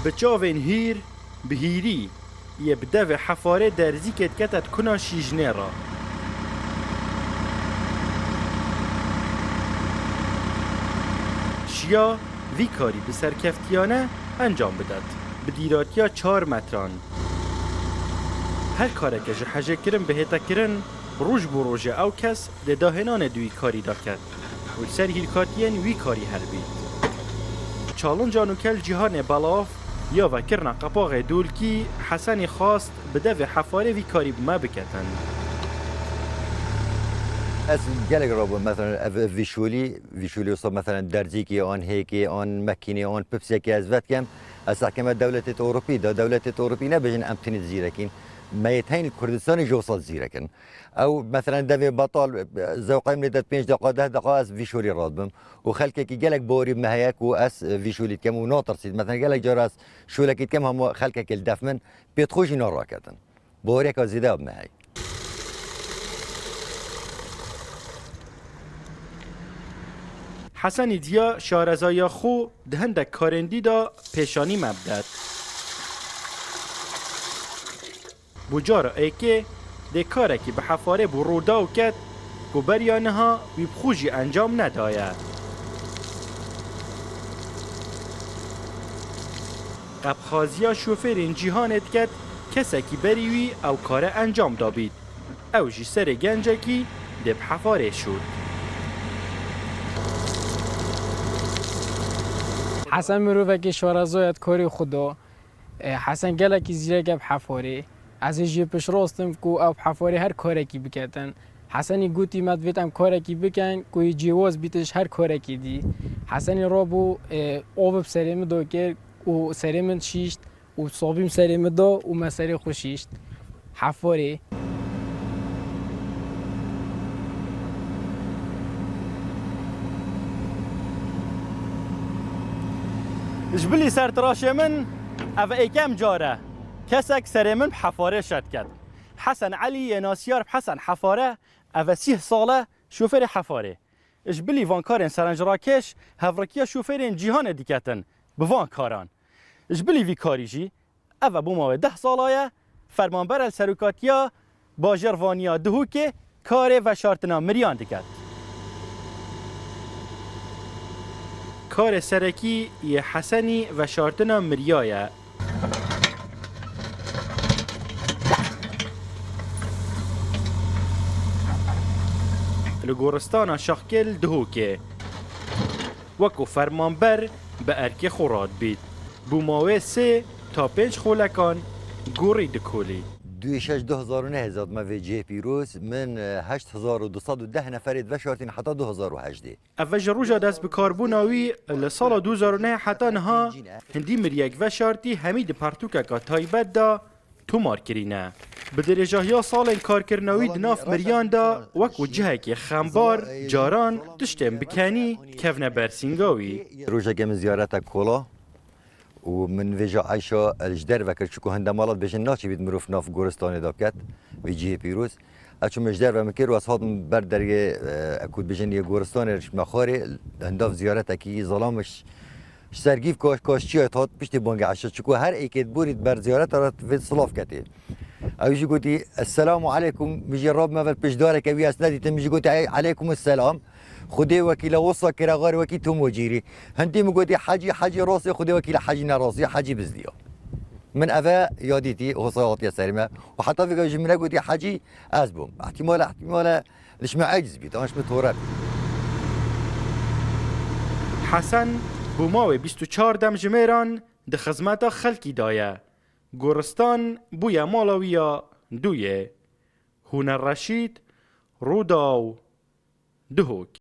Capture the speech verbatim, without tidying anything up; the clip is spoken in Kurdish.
Bi çavên hîr, bi hîrî yê bi devê Hefarê derzîkê dikete di kuna şîjnê re. Şiya vî karî bi serkeftiyane encam bidet, bi dîratiya çar metran. Her kareke ji hejê kirin bihête kirin, roj bo rojê ew kes dê dahênanê di wî karî de ket û li ser hîrkatiyên wî karî helbît. Çalinca nûke li cîhanê belav ya vekirina qepaxê dûlkî Hesenî xwest bi devê Hefarê vî karî bi me biketin. Ez gelek rabûm, mesela ev, ev vîşolî, vîşolî wisa mesela derzîkê an hêkê an mekînê an pipsekê ez vetkem, ez hekeme dewletê Ewropî da, dewletê Ewropî nebêjin em tinî zîrekîn. Me yê teyn Kurdistanê ji wisa zîrekin. Ew, meselen, devê betal, zewqeyê min lê de pênc deqa, deh deqa ez vî şolî radibim. Û xelkekî gelek bawerî bi me heye ku ez vî şolî dikem û natirsît. Meselen, gelek cara ez şolekî dikem, hema xelkekê li def min pê dixwe jî naraketin. Baweriyeka zêde bi me heye. Hesenî diya şarezaya xwe di hindek karên dî de pêşanî me bidet. Bo cara êkê dê karekî bi Hefarê bo rûdaw ket ku beriya niha wî bi xwe jî encam nedaye. Qepxaziya şofêrên cîhanê diket, kesekî berî wî ew kare encam dabît. Ew jî serê gencekî dê bi Hefarê şût. Hesen mirovekî şarezoya di karê xwe de. E, Hesen gelekî zîrek e bi Hefarê. Ez ê jê piştrast im ku ew bi Hefarê her karekî biketin. Hesenî gotî me divêt em karekî bikin ku yê cêwaz bîte ji her karekî dî. Hesenî rabû, e, av bi serê min de kir û serê min şîşt û sabîm serê min da û me serê xwe şîşt. Hefarê. Ji bilî sertiraşê min ev êkem car e. Kesek serê min bi Hefarê şet ket. Hesen Elî yê nasiyar bi Hesen Hefare, ev e sîh sal e şofêrê Hefarê. Ji bilî van karên serencrakêş hevrikiya şofêrên cîhanê diketin bi van karan. Ji bilî vî karî jî, ev e bo mawê deh sala ye, fermanber e li serokatiya bajarvaniya Duhokê karê veşartina miriyan diket. Karê serekî yê Hesenî veşartina miriya ye. Li goristana Şaxkê li Duhokê wekû fermanber bi erkê xwe radibît. Bo mawê sê ta pênc xolekan gorî dikolî. Duyê şeş du hezar û neh zat me vê cihê pîroz, min, e, heşt hezar û du sed û deh neferê diveşartîn heta du hezar û hejdê. Ev e ji roja destbikarbûna wî li sala du hezar û neh heta niha hindî miriyek veşartî hemî di pertûkeka taybet de tomar kirîne. Bi dirêjahiya salên karkirina wî di nav miriyan de wekû cihekî xembar, caran tiştên bikenî dikevne ber sînga wî. Rojekê min ziyaretek kola. Û min vêja eyşa, e, ji derve kir, çiku hinde mala dibêjin naçîbît mirov nav goristanê de biket, vê cihê pîroz. Ez çûme ji derve min kir û ez hatim ber dergê, e, ku dibêjin yê goristanê ji Mexarê, hindav ziyaretekî zalam ji, ji ser gîv kaş, kaşçiyê hat piştî bangê eşa, çiku her êkê diborît ber ziyareta re vê silav ketê. Ew jî gotî, "Esselamu aleykum." Min jî rabime ver piştdareke wî ez nedîtim. Min jî gotî, "Ey, aleykum selam." Xwedê wekîle wisa kire xwarê wekî tu mocîrî. Hindî min gotî, "Hecî, Hecî rastê, Xwedê wekîle Hecî ne rastê, Hecî bizdiya." Min eve yadîtî, wisa hatiye serê me. Û heta vêga ji min negotî Hecî, ez bûm. Îhtimale, îhtimale li ji min eciz bît, an ji min tore bît. Hesen bo mawê bîst û çar demjimêran di xizmeta xelkî de ye. Goristan bûye mala wî ya duyê. Hûner Reşîd, Rûdaw, Duhok.